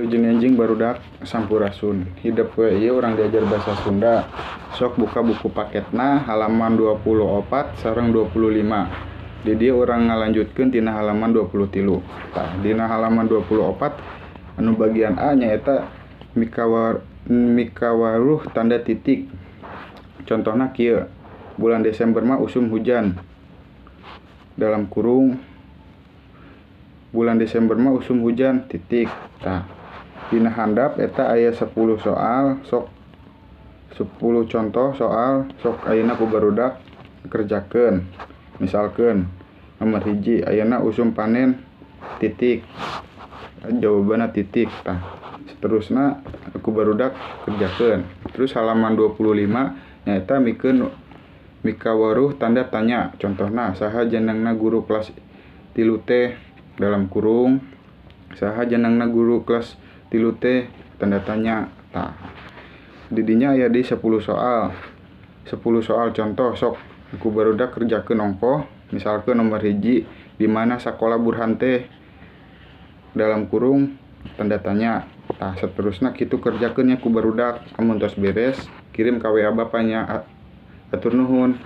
Wilujeng enjing barudak, sampurasun. Hidep we ieu urang diajar basa Sunda. Sok buka buku paketna halaman 24 sareng 25. Di dieu urang ngalanjutkeun tina halaman 23. Tah, dina halaman 24 anu bagian A nyaeta mikawaruh tanda titik. Contohna kieu, bulan Desember mah usum hujan. Dalam kurung bulan Desember mah usum hujan titik. Tah, dina handap eta aya 10 soal, sok 10 contoh soal sok ayeuna ku barudak kerjakeun. Misalkeun nomor 1 ayeuna usum panen titik, jawabanna titik. Tah, seterusna ku barudak kerjakeun. Terus halaman 25 nyaeta mikeun mikawaruh tanda tanya. Contohna saha jenengna guru kelas 3 teh, dalam kurung saha jenengna guru kelas 3 teh tanda tanya. Tah, didinya aya di 10 soal. 10 soal contoh sok ku barudak kerjakeun ongkoh. Misalkeun nomor 1 di mana sakola Burhan teh, dalam kurung tanda tanya. Tah, seterusna kitu kerjakeun nya ku barudak. Amun tos beres kirim ka WA bapaknya. Atur nuhun.